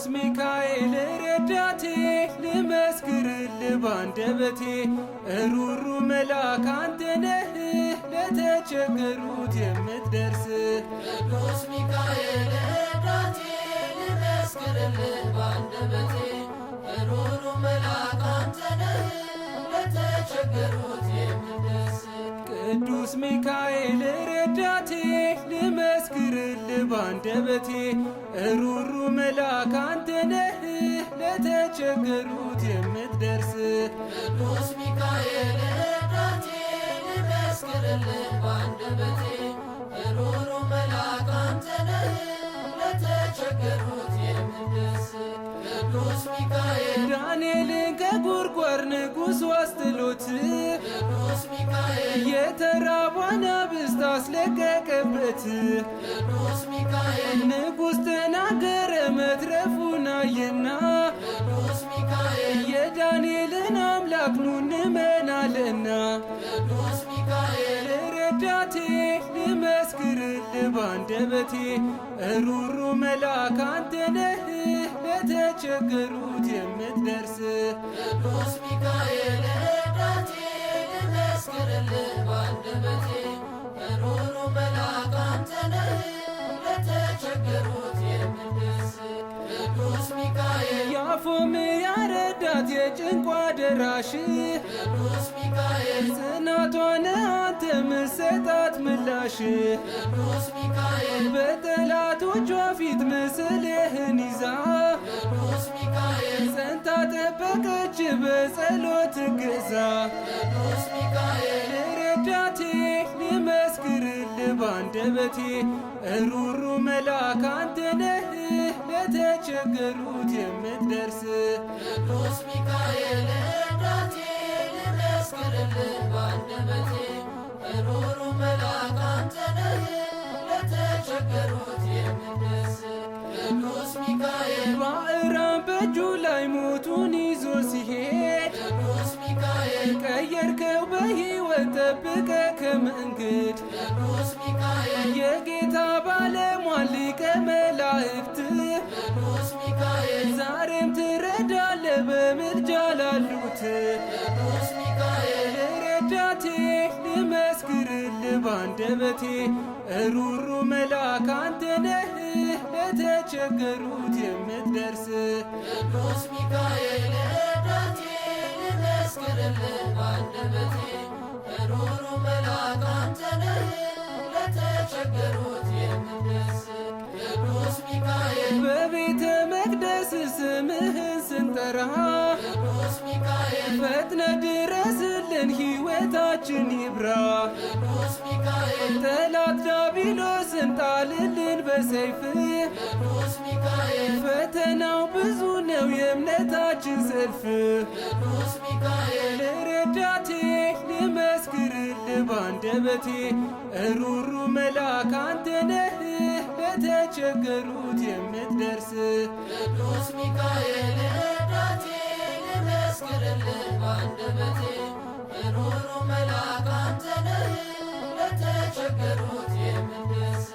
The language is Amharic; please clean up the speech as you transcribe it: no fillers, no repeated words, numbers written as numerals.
ሚካኤል ረዳቴ፣ ልመስክርልህ ባንደበቴ፣ እሩሩ መልአክ አንተ ነህ ለተቸገሩት የምትደርስ። ቅዱስ ሚካኤል ረዳቴ፣ ልመስክርልህ ባንደበቴ፣ ሩሩ መልአክ አንተ ነህ ለተቸገሩት የምትደርስ። ቅዱስ ሚካኤል ረዳቴ፣ ልመስክርልህ ባንደበቴ፣ እሩሩ መልአክ አንተ ነህ ለተቸገሩት የምትደርስ። ቅዱስ ሚካኤል ረዳቴ፣ ልመስክርልህ ባንደበቴ፣ ሩሩ መልአክ አንተ ነህ ለተቸገሩት የምትደርስ። ቅዱስ ሚካኤል። ዳንኤልን ከጉድጓድ ንጉሥ አስጥሎት፣ ቅዱስ ሚካኤል። የተራቡ አናብስት አስለቀቀበት። ቅዱስ ሚካኤል። ንጉሥ ተናገረ መትረፉን አየና፣ ቅዱስ ሚካኤል። የዳንኤልን አምላክ ኑ እንመናለና። ቅዱስ ሚካኤል። ረዳቴ፣ ልመስክርልህ ባንደበቴ፣ እሩሩ መልአክ አንተ ነህ ለተቸገሩት የምትደርስ። ቅዱስ ሚካኤል ረዳቴ፣ ልመስክርልህ ባንደበቴ፣ ሩሩ መልአክ አንተ ነህ ለተቸገሩት የምትደርስ። ቅዱስ ሚካኤል። የአፎምያ ረዳት የጭንቋ ደራሽ፣ ቅዱስ ሚካኤል። ጽናቷን አንተ ምሰጣት ምላሽ፣ ቅዱስ ሚካኤል። በጠላቶቿ ፊት ምስልህን ይዛ፣ ቅዱስ ሚካኤል። ጸንታ ጠበቀች በጸሎት ግዛ። ቅዱስ ሚካኤል። ረዳቴ፣ ልመስክርልህ ባንደበቴ፣ እሩሩ መልአክ አንተ ነህ ለተቸገሩት የምትደርስ። ቅዱስ ሚካኤል ረዳቴ፣ ልመስክርልህ ባንደበቴ፣ ሩሩ መልአክ አንተ ነህ ለተቸገሩት የምትደርስ። ቅዱስ ሚካኤል። ባዕራን በእጁ ላይ ሞቱን ይዞ ሲሄድ፣ ቅዱስ ሚካኤል። ቀየርከው በሕይወት ጠብቀ ከመንገድ። ቅዱስ ሚካኤል። የጌታ ባለሟል ሊቀ መላእክት፣ ቅዱስ ሚካኤል። ዛሬም ትረዳለ በምልጃ ላሉት። ቅዱስ ሚካኤል። ረዳቴ፣ ልመስክርልህ ባንደበቴ፣ እሩሩ መልአክ አንተ ነህ ለተቸገሩት የምትደርስ። ቅዱስ ሚካኤል ረዳቴ፣ ልመስክርልህ ባንደበቴ፣ ሩሩ መልአክ አንተ ነህ ለተቸገሩት የምትደርስ። ቅዱስ ሚካኤል። በቤተ መቅደስ ስምህን ስንጠራ፣ ቅዱስ ሚካኤል። ፈጥነ ድረስልን ሕይወታችን ይብራ። ቅዱስ ሚካኤል። ጠላት ዲያብሎስን ጣልልን በሰይፍ፣ ቅዱስ ሚካኤል። ፈተናው ብዙ ነው የእምነታችን ሰልፍ። ቅዱስ ሚካኤል። ረዳቴ፣ ልመስክርልህ ባንደበቴ፣ እሩሩ መልአክ አንተ ነህ ለተቸገሩት የምትደርስ። ቅዱስ ሚካኤል ረዳቴ፣ ልመስክርልህ ባንደበቴ፣ ሩሩ መልአክ አንተ ነህ ለተቸገሩት የምትደርስ።